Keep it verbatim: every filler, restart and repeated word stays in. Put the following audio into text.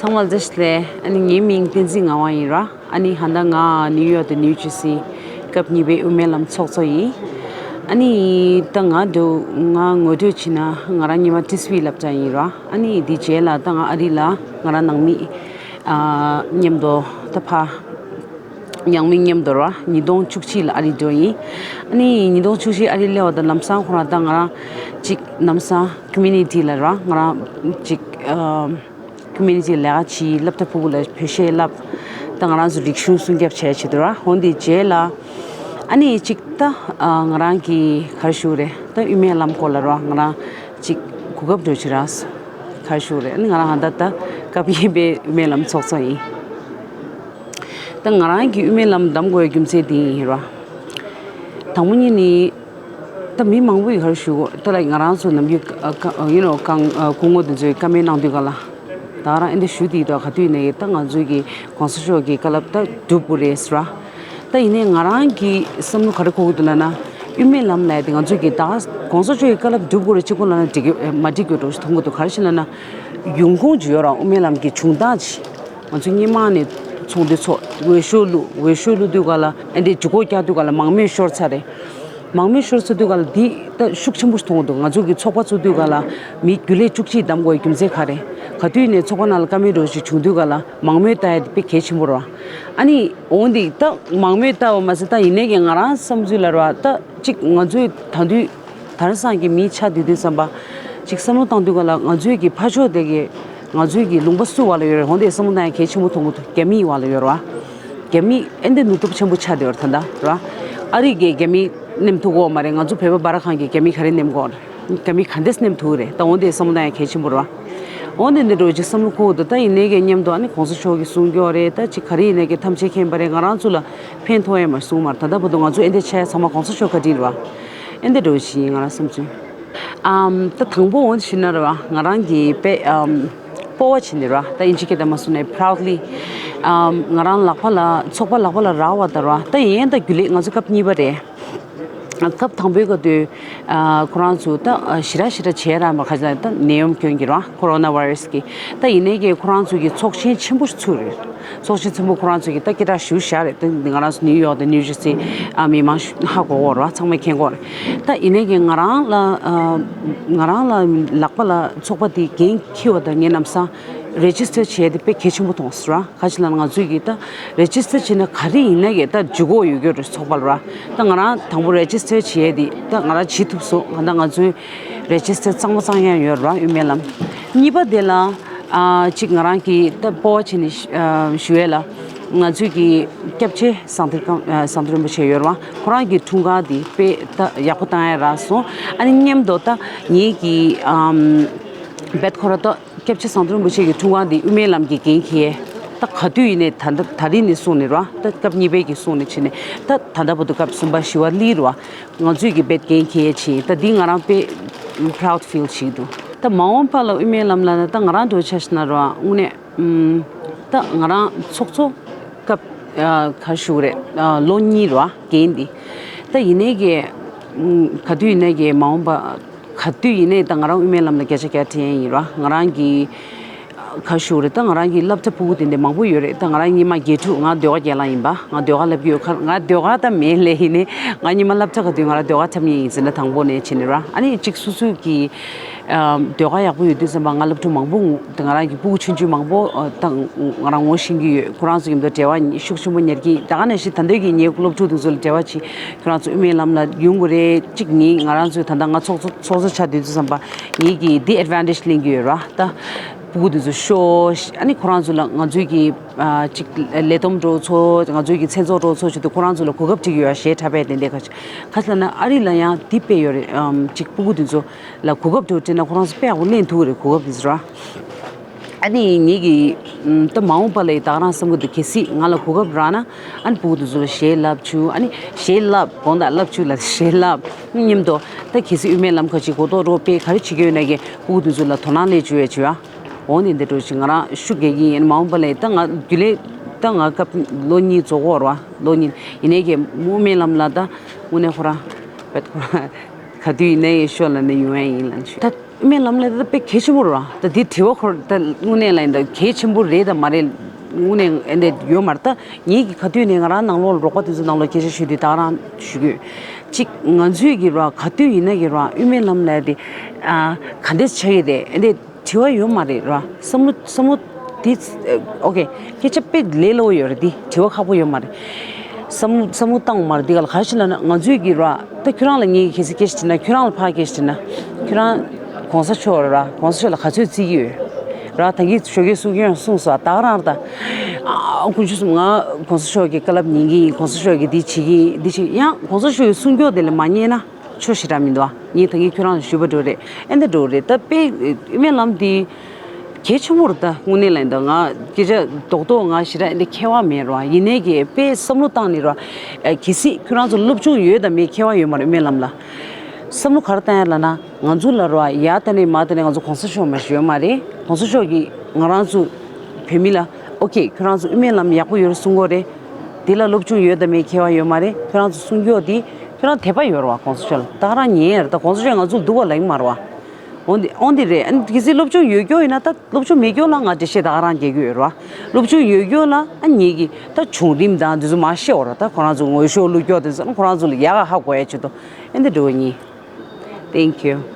ཚང་མ་བཀྲ་ཤིས་བདེ་ལེགས། ཨ་ནི་ངའི་མིང་བསྟན་འཛིན་ངག་དབང་ཡིན་ར། ཨ་ནི་ཧ་ད་ང་ནིའུ་ཡོག་དང་ནིའུ་ཇར་སི་སྐབས་གཉིས་པའི་དབུ་མའི་ལམ་ཚོགས་གཙོ་ཡིན། ཨ་ནི་ད་ང་འདུག་ང་ངོ་སྤྲོད་བྱས་ན་ང་རང་སྔོན་མ་ཊི་སི་ཝི་སློབ་གྲྭ་ཡིན་ར། ཨ་ནི་དེའི་རྗེས་ལ་ད་ང་ཨ་རི་ལ་ང་རང་ནང་མི་ཨ་མཉམ་དུ་ད་ཕ་ཡང་མི་མཉམ་དུ་ར་ཉིས་སྟོང་བཅུ་གཅིག་ལ་ཨ་རི་འགྲོ་ཡིན། ཨ་ནི་ཉིས་སྟོང་བཅུ་གཅིག་ཨ་རི་སླེབས་པ་དང་ལམ་སང་ཁོ་རང་ད་ང་རང་ཅིག་ལམ་སང་ཀོ་མུ་ནི་ཊི་ལ་ར་ང་རང་ཅིག་ཨ་ཀོ་མུ་ནི་ཊི་ལས་ཀ་བྱེད། སློབ་གྲྭ་ཕྲུ་གུ་ལ་བོད་གཞས་བསླབ། ད་ང་རང་ཚོ་རིག་གཞུང་སྲུང་སྐྱོབ་བྱས་བྱེད་དུ་ར། འོན་ཏེ་རྗེས་ལ་ཨ་ནི་ཅིག་ད་ཨ་ང་རང་གི་ག་རེ་ཞུ་རེད། ད་དབུ་མའི་ལམ་སྐོར་ལ་ར་ང་རང་ཅིག་གོ་སྐབས་འགྲོ་བྱེད་ར། ག་རེ་ཞུ་རེད། ཨ་ནི་ང་རང་ཧ་ད་ད་སྐབས་གཉིས་པའི་དབུ་མའི་ལམ་ཚོགས་གཙོ་ཡིན། ད་ང་རང་གི་དབུ་མའི་ལམ་བདམས་དགོས་པའི་རྒྱུ་མཚན་དེ་ཡིན་ར། དང་པོ་ཉིད་ནི། ད་མི་མང་པོ་ཡིས་ག་རེ་ཞུ་གོ། ད་ལ་ང་རང་ཚོ་ནམ་རྒྱུན་ཀ་ཀ་ཡུ་ནོ་ཀང་སྐུ་ངོ་དེ་ཚོའི་བཀའ་མོལ་གནང་དུས་ག་ལ། ད་རང་ཨེ་འདི་ཞུ་དེ་ཡིན་ད་ག་དུས་ནས་ད་ང་ཚོའི་གི་གོང་ས་མཆོག་གི་བཀའ་སློབ་ད་སྒྲུབ་དགོས་རེད་ཟེར་ར། ད་ཡིན་ནའི་ང་རང་གི་བསམ་བློ་ག་རེ་འཁོར་གི་འདུག་ལབ་ན། དབུ་མའི་ལམ་ལབ་དེ་ང་ཚོའི་གི་ད་གོང་ས་མཆོག་གི་བཀའ་སློབ་སྒྲུབ་དགོས་རེད་གཅིག་པོ་ལབ་ན་འགྲིག་གི་མ་འགྲིག་གི་འགྲོ་ཞིག་མཐོང་གི་འདུག་ག་རེ་ཞིག་ལབ་ན། ཡོང་ཁུངས་ཅིག་ཡོད་ར། དབུ་མའི་ལམ་གྱི་བྱུང་སྟངས་ཅིག་ང་ཚོ་སྔོན་མ་ནས་ཚོགས་འདུ་ཚོགས། འོས་ཤོག་བླུགས། འོས་ཤོག་བླུགས་དུས་ག་ལ་ཨེ་འདི་ཇུས་འགོད་རྒྱག་དུས་ག་ལ་མང་མོས་ཤོར་ཚར་རེད། མང་མོས་ཤོར་ཚར་དུས་ག་ལ་འདི་ད་ཤུགས་ཆེན་པོ་ཞིག་མཐོང་གི་འདུག་ང་ཚོ་གི་ཚོགས་པ་བཙུགས་དུས་ག་ལ་མི་རྒྱུན་ལས་བཅུ་གཅིག་བདམས་དགོས་རྒྱུ་མཚན་ག་རེ། ག་དུས་ནས་ཚོགས་པ་ནང་ལ་བཀའ་མོལ་འདྲ་ཞིག་བྱུང་དུས་ག་ལ་མང་མོས་ལྟ་ཡ་དེ་དཔེ་གལ་ཆེན་པོ་རེད་བ། ཨ་ནི་འོན་ཏེ་ད་མང་མོས་ལྟ་བ་མ་ཟད་ད་ཡིན་ནའི་གི་ང་རང་བསམ་ཚུལ་ལ་རེད་བ། ད་གཅིག་ང་ཚོའི་ད་དུས་དེང་སང་གི་མི་ཆགས་དུས་དུས་བསམ་པ། ཅིག་བསམ་བློ་བཏང་དུས་ག་ལ་ང་ཚོའི་གི་ཕར་ཕྱོགས་དེ་གི་ང་ཚོའི་གི་ལུང་པ་སུ་བ་ལ་ཡོད་རེད། འོན་ཏེ་བསམ་བློ་བཏང་ཡ་གལ་ཆེན་པོ་མཐོང་གི་འདུག་རྒྱ་མི་བ་ལ་ཡོད་རེད་བ། རྒྱ་མི་ཨེ་འདི་ནུས་སྟོབས་ཆེན་པོ་ཆགས་བསྡད་ཡོད་རེད་ད་ལྟ་ར། ཨ་རི་གི་རྒྱ་མི་ནེམ་ཐུབ་ཀྱི་ཡོད་མ་རེད། ང་ཚོ་བོད་པ་སྦ་ར་ཁང་གི་རྒྱ་མི་ག་རེ་ནེམ་གྱི་ཡོད་རེད། རྒྱ་མི་ག་འདྲས་ནེམ་ཐུབ་ཀྱི་རེད། ད་འོན་ཏེ་བསམ་བློ་བཏང་ཡ་གལ་ཆེན་པོ་རེད་བ། འོན་ཏེ་འདི་འདྲ་ཅིག་བསམ་བློ་འཁོར་གི་འདུག་ད་ཡིན་ནའི་གི་མཉམ་དུ་ཨ་ནི་གོང་ས་མཆོག་གི་གསུང་སྐྱོར་རེད། ད་ཅིག་ག་རེ་ཡིན་ནའི་གི་ཐམས་ཅད་མཁྱེན་པ་རེད། ང་རང་ཚོ་ལ་ཕན་ཐོགས་ཡ་མ་གསུངས་མ་རེད། ད་ལྟ་བར་དུ་ང་ཚོ་ཨེ་འདྲས་ཆགས་ཡ་ཚང་མ་གོང་ས་མཆོག་བཀའ་དྲིན་རེད་བ། ཨེ་འདི་འགྲོ་བཞིན་ང་རང་བསམ་ཚུལ། ཨམ། ད་དང་པོ་འོ་ཞུས་ན་ར་བ། ང་རང་གི་དཔེ་ཨམ། སྤོབས་པ་བྱས་ནས་ར། ད་ཨིན་ཇི་སྐད་དང་མ་སོང་ནས་proudly ཨམ། ང་རང་ལག་པ་ལ་ཚོགས་པ་ལག་པ་ལ་རག་པ་དང་ར། ད་ཡིན་ད་རྒྱུན་ལས་ང་ཚོ་སྐབས་གཉིས་པ་རེད། སྐབས་དང་པོའི་སྐབས་དུས་ཨ། ཁོ་རང་ཚོ་ད་ཨ། ཞེ་དྲག་ཞེ་དྲག་བྱས་ར་མ་ཁ་ཅིག་ལ་ད་ནད་ཡམས་སྐྱོན་གྱི་ར། ཁོ་རོ་ན་བྷའི་རེ་སི་གི། ད་ཡིན་ནའི་གི་ཁོ་རང་ཚོ་གི་ཚོགས་ཆེན་ཆེན་པོ་ཞིག་ཚུགས་རེད། ཚོགས་ཆེན་ཆེན་པོ་ཁོ་རང་ཚོ་གིས་ད་སྐད་གྲགས་ཞེ་པོ་བཞག་རེད། ད་ང་རང་ཚོ་ནིའུ་ཡོག་དང་ནིའུ་ཇར་སི་ཨ། མི་མང་ཧ་གོ་གོ་རེད་བ། ཚང་མས་མཁྱེན་གོ་རེད། ད་ཡིན་ནའི་གི་ང་རང་ལ་ཨ། ང་རང་ལ་ལག་པ་ལ་ཚོགས་པ་དེ་འགན་འཁྱེར་བ་དང་ངས་ལམ་སང་རེ་ཇི་སི་ཊར་བྱས་དེ་དཔེ་གལ་ཆེན་པོ་མཐོང་སོང་ར། ག་ཅི་ལབ་ན་ང་ཚོས་གི་ད་རེ་ཇི་སི་ཊར་བྱས་ན་ག་རེ་ཡིན་ནའི་གི་ད་ཇུས་འགོད་ཡོད་རྒྱུ་རེད་ཚོགས་པ་ལ་ར། ད་ང་རང་དང་པོ་རེ་ཇི་སི་ཊར་བྱས་དེ་ད་ང་རང་བྱེད་ཐུབ་སོང་། ད་ང་ཚོའི་རེ་ཇི་སི་ཊར་གཙང་མ་གཙང་ཡང་ཡོད་ར། དབུ་མའི་ལམ། གཉིས་པ་དེ་ལ་ཨ། གཅིག་ང་རང་གིས་ད་སྤོབས་པ་བྱས་ནས་ཨ། ཞུ་ཡས་ལ། ང་ཚོའི་གི་སྐྱབས་རྗེ་ཟམ་གདོང་ཨ། ཟམ་གདོང་རིན་པོ་ཆེ་ཡོད་ར་བ། ཁོ་རང་གི་འཁྲུངས་སྐར་དེ་དཔེ་ད་ཡག་པོ་བཏང་ཡ་རག་སོང་། ཨ་ནི་མཉམ་དུ་ད་ངེད་ཀྱི་ཨམ། བེད་ཁོ་ར་ད་སྐྱབས་རྗེ་ཟམ་གདོང་རིན་པོ་ཆེ་གི་འཁྲུངས་སྐར་འདི་དབུ་མའི་ལམ་གྱི་འགན་འཁྱེར། ད་ག་དུས་ཡིན་ནའི་ད་ད་རིང་ནས་བཟུང་ནས་ར། ད་སྐབས་གཉིས་པའི་གི་བཟུང་ནས་བྱས་ནས་ད་ད་ལྟ་བར་དུ་སྐབས་གསུམ་པ་བཞི་པ་སླེབས་ར་བ། ང་ཚོས་ཀྱི་བེད་འགན་འཁྱེར་བྱས། ད་འདི་ང་རང་དཔེ་proud feel བྱེད་ཀྱི་འདུག་ད་མ་འོངས་པ་ལ་དབུ་མའི་ལམ་ལ་ད་ང་རང་འདྲ་བོ་ཆ་བཞག་ན་ར་བ། དངོས་གནས་ཨམ། ད་ང་རང་ཚོགས་གཙོ་སྐབས་ཨ། ག་རེ་ཞུ་དགོས་རེད། ཨ། ལོ་གཉིས་ར་བ་འགན་འདི། ད་ཡིན་ནའི་གི་ཨམ། ག་དུས་ཡིན་ནའི་གི་མ་འོངས་པ། ག་དུས་ཡིན་ནའི་ད་ང་རང་དབུ་མའི་ལམ་ལ་བརྒྱ་ཆ་བརྒྱ་དྲན་ཡིན་ར། ང་རང་གི་ག་ཞུ་རེད། ད་ང་རང་གི་སློབ་གྲྭ་ཕྲུ་གུ་དེ་འདྲ་མང་པོ་ཡོད་རེད། ད་ང་རང་སྔོན་མ་དགེ་ཕྲུག་ང་ཟློས་གར་རྒྱག་ལ་ཡིན་པ། ང་ཟློས་གར་སློབ་ཀྱི་ཡོད་ཁ། ང་ཟློས་གར་ད་མེད་ལས་ཡིན་ནའི་ང་སྔོན་མ་སློབ་གྲྭ་ག་དུས་ང་རང་ཟློས་གར་འཁྲབ་མཁན་ཡིན་ཟེར་ན་དང་པོ་ནས་བྱས་ནས་ར། ཨ་ནི་གཅིག་སོ་སོའི་གི་ཨ་ཟློས་གར་ཡག་པོ་ཡོད་དུས་ཙམ་པ་ང་སློབ་ཕྲུག་མང་པོ་ད་ང་རང་གི་ཕྲུ་གུ་ཆུང་ཆུང་མང་པོ་ད་ང་རང་ངོ་ཤེས་ཀྱི་ཡོད། ཁོ་རང་ཚོ་གི་མདོ་འབྲེལ་བ་ཤུགས་ཆེན་པོ་ཉར་གྱི། ད་ག་ནང་བཞིན་ད་ལྟའི་གི་ངའི་སློབ་ཕྲུག་དེ་ཚོ་ལ་འབྲེལ་བ་བྱེད། ཁྱོད་རང་ཚོ་དབུ་མའི་ལམ་ལ་ཡོང་དགོས་རེད། གཅིག་ངས་ང་རང་ཚོའི་ད་ལྟ་ང་ཚོགས་གཙོ་ཚོགས་གཙོ་ཆགས་དུས་ཚོད་ཙམ་པ་ངེད་ཀྱིས་འདི་ཨེཌ་ཝན་ཊེཇ་ལེན་གྱི་ཡོད་ར། ད་ཕྲུ་གུ་དེ་ཚོ་ཤོག་ཨ་ནི་ཁོ་རང་ཚོ་ལ་ང་ཚོའི་གི་ཨ་གཅིག་ལས་བསྡོམས་འགྲོ་ཚོ་ང་ཚོའི་གི་མཚན་ཚོགས་འགྲོ་ཚོ་བྱེད་དུས་ཁོ་རང་ཚོ་ལ་གོ་སྐབས་ཅིག་ཡོད་ཨ། གཞས་འཁྲབ་པའི་དེ་འདྲའི་ཁ་ཁ་ལ་ན་ཨ་རི་ལ་ཡང་འདི་དཔེ་ཡོད་རེད། ཨམ་གཅིག་ཕྲུ་གུ་དེ་ཚོ་ལ་གོ་སྐབས་འགྲོ་དྲན་ན་ཁོ་རང་ཚོ་དཔེ་ཡག་པོ་ལེན་ཐུབ་རེད། གོ་སྐབས་དེ་ཚོ་ར། ཨ་ནི་ངེད་ཀྱིས་ད་མ་འོངས་པ་ལ་ཡི་ད་ག་རང་བསམ་གྱི་འདུག་གལ་སྲིད་ང་ལ་གོ་སྐབས་རག་ན་ཨ་ནི་ཕྲུ་གུ་དེ་ཚོ་ལ་གཞས་བསླབ་བཅུག་ཨ་ནི་གཞས་བསླབ་དགོངས་དག་བསླབ་བཅུག་ལ་གཞས་བསླབ་མཉམ་དུ་ད་གལ་སྲིད་དབུ་མའི་ལམ་ཁ་ཅིག་གོ་རྟོགས་རོགས་དཔེ་ག་རེ་བྱེད་ཀྱི་ཡོད་ན་གི་ཕྲུ་གུ་དེ་ཚོ་ལ་དོ་སྣང་སླེབས་བཅུག་ཡ་བྱེད་ཨ། འོ་ནི་འདི་འདྲ་ཞིག་ང་རང་ཤུགས་རྒྱག་གི་ཡིན། མ་འོངས་པ་ལ་ཡི་ད་ང་རྒྱུན་ལས་ད་ང་སྐབས་ལོ་གཉིས་རྫོགས་ཀྱི་ཡོད་རེད་བ། ལོ་གཉིས་ཡིན་ནའི་གི་དབུ་མའི་ལམ་ལ་ད་དངོས་གནས་ཁོ་རང་བེད་ཁོ་རང་ག་དུས་ཡིན་ནའི་ཤོག་ལབ་ནས་ཡོང་ཡ་ཡིན་ལབ་ཞུ། ད་ དབུ་མའི་ལམ་ལ་ད་དཔེ་གལ་ཆེན་པོ་རེད་བ། ད་དེ་དྲི་བ་ཁོ་ད་དངོས་གནས་ལ་ཡིན་ད་གལ་ཆེན་པོ་རེད་དང་མ་རེད། དངོས་གནས་ཨེ་འདྲ་ཡོད་མ་རེད། ད་ངེད་ཀྱི་ག་དུས་ནས་ང་རང་ནང་ལོགས་ལ་རོགས་པ་དེ་ཚོ་ནང་ལོགས་སྐད་ཆ་ཤོད་དུས་ད་ག་རང་ཞུ་གི་ཡོད། གཅིག་ང་ཚོས་ཀྱི་ར་ག་དུས་ཡིན་ན་གི་ར་དབུ་མའི་ལམ་ལ་དེ་ཨ་ག་འདྲས་ཆགས་ཀྱི་རེད། ཨེ་འདྲས་དྲི་བ་ཡོད་མ་རེད་ར། བསམ་བློ་བསམ་བློ་དེ་ཨོ་ཀེ། སྐད་ཆ་དཔེ་ལས་སླ་བོ་ཡོད་རེད། དེ་དྲི་བ་ཁག་པོ་ཡོད་མ་རེད། བསམ་བསམ་བློ་བཏང་བ་མ་རེད། འདི་ག་ལ་ག་རེ་ཞིག་ལབ་ན་ང་ཚོས་ཀྱི་ར་ད་ཁྱོད་རང་ལ་ངས་གལ་སྲིད་སྐད་ཆ་དྲིས་ན། ཁྱོད་རང་ལ་ཕར་སྐད་ཆ་དྲིས་ན། ཁྱོད་རང་གོང་ས་མཆོག་ར་གོང་ས་མཆོག་ལ་ག་ཚོད་བརྩི་གི་ཡོད་ར། ད་གིན་ཞོགས་ཀས་གསུང་གི་ཡོད་གསུངས་སོང་། ད་ག་རང་ར་ད་ཨ་དཀོན་མཆོག་གསུམ། ང་གོང་ས་མཆོག་གི་བཀའ་སློབ་ཉན་གི་ཡིན། གོང་ས་མཆོག་གི་འདི་བྱེད་ཀྱི་ཡིན། འདི་བྱེད་ཡང་གོང་ས་མཆོག་གི་གསུང་སྐྱོར་དེ་ལ་མ་ཉན་ན། ཆོ་ཞེ་དྲག་མི་འདུག་ཨ། ངས་ད་གིན་ཁྱོད་རང་ལ་ཞུས་པ་འདྲ་རེད། ཨེ་འདྲ་འདྲ་རེད། ད་དཔེ་དབུ་མའི་ལམ་འདི་གལ་ཆེན་པོ་རེད། ད་དངོས་གནས་ལ་ཡིན་ད་ང་སྐད་ཆ་རྡོག་རྡོག་ང་ཞེ་དྲག་ཨེ་འདྲ་མཁས་པ་མེད་རེད་བ། ཡིན་ནའི་གི་དཔེ་བསམ་བློ་བཏང་ནས་རེད་བ། ཨེ་གལ་སྲིད་ཁྱོད་རང་ཚོ་སློབ་སྦྱོང་ཡོད་དང་མེད་ཁྱད་པར་ཡོད་མ་རེད། དབུ་མའི་ལམ་ལ་བསམ་བློ་ག་རེ་བཏང་ཡ་ལབ་ན། ང་ཚོ་ལ་རེད་བ་ཡ་ད་ནས་མ་ད་ནས་ང་ཚོ་གོང་ས་མཆོག་མ་ཞིག་ཡོད་མ་རེད། གོང་ས་མཆོག་གིས་ང་རང་ཚོ་བོད་མི་ལ་ཨོ་ཀེ་ཁྱོད་རང་ཚོ་དབུ་མའི་ལམ་ཡག་པོ་ཡོད་རེད་གསུང་གི་ཡོད་རེད། དེ་ལ་སློབ་སྦྱོང་ཡོད་དང་མེད་ཁྱད་པར་ཡོད་མ་རེད། ཁྱོད་རང་ཚོ་གསུང་རྒྱུ་དེ་ཁྱོད་རང་དད་པ་ཡོད་རེད་བ། གོང་ས་མཆོག་ལ་ད་ག་རང་ཉན་ཡ་རེད། ད་གོང་ས་མཆོག་ང་ཚོ་ལ་སྡུག་པ་ལབ་ཀྱི་མ་རེད་བ། འོན་ཏེ་འོན་ཏེ་རེད། ཨ་ནི་གལ་སྲིད་སློབ་སྦྱོང་ཡོད་རྒྱུ་ཡིན་ན། ད་སློབ་སྦྱོང་མེད་རྒྱུ་ལ་ང་འགྲེལ་བཤད་ད་ག་རང་རྒྱག་གི་ཡོད་རེད་བ། སློབ་སྦྱོང་ཡོད་རྒྱུ་ལ་ཨ་ཉན་གི་ད་བྱུང་རིམ་དང་དེ་ཚོ་མ་ཤེས་པ་རེད། ད་ཁོ་རང་ཚོ་ངོ་ཤོག་བླུག་རྒྱུ་དེ་ཚོ་ཁོ་རང་ཚོ་ལ་ཡག་ག་ཧ་གོ་ཡ་ཆེད་དུ་ཨེ་འདྲ་འགྲོ་གི་ཡིན། Thank you.